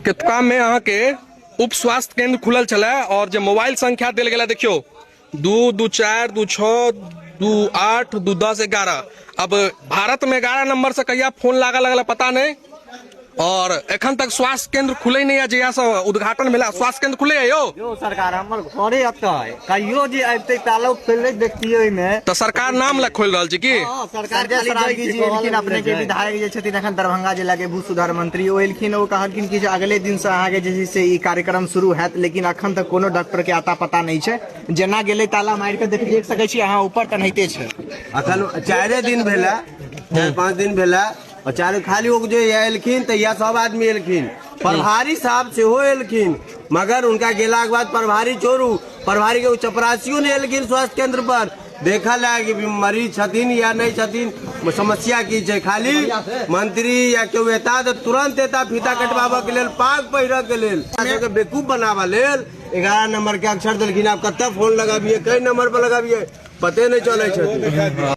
केतुका में अहाँके उप स्वास्थ्य केंद्र खुलल छलै और जे मोबाइल संख्या देल गेल देखियौ 2 2 4 2 6 2 8 2 10 11। अब भारत में 11 नंबर से कहिया फोन लागऽ लगल पता नहीं, और एखन तक स्वास्थ्य केंद्र खुले नहीं है। जहिया से उद्घाटन भेला स्वास्थ्य केंद्र खुले है यो। यो सरकार हमर घरे एतै, कहियो जे अबितै तालो खोलि देखतियै ओहिमे। तऽ सरकार नाम लए खोलि रहल छै की? हँ, सरकार संजय खाली सरावगी जाइ जी छै, एलखिन, अपने के विधायक जे छथिन एखन दरभंगा जिला के भू सुधार मंत्री, ओ एलखिन, ओ कहलखिन कि जे अगले दिन से अहाँके जे छै से ई कार्यक्रम शुरू हैत, लेकिन अखन तक कोनो डॉक्टर के आता पता नहि छै। जेना गेलै ताला मारि के देख सकै छी अहाँ ऊपर तेनाहिते छै। अखन 4 दिन भेला, 4-5 दिन भेला, और चारू खाली ओ जे एलखिन तऽ इएह सब आदमी एलखिन, प्रभारी साहब सेहो एलखिन, मगर उनका गेलाके बाद प्रभारी छोड़ू, प्रभारी के चपरासियो नहि एलखिन स्वास्थ्य केंद्र पर देखल है कि मरीज छथिन या नहि छथिन, समस्या की छै। खाली मंत्री या केओ एता तऽ तुरंत एता फीता कटवाबऽ के लेल, पाग पहिरऽ के लेल, सबके बेवकूफ बनाबऽ लेल 11 नंबर के अक्षर देलखिन। आब कतऽ फोन लगाबियै, कई नंबर पर लगाबियै, पते नहि चलै छथिन।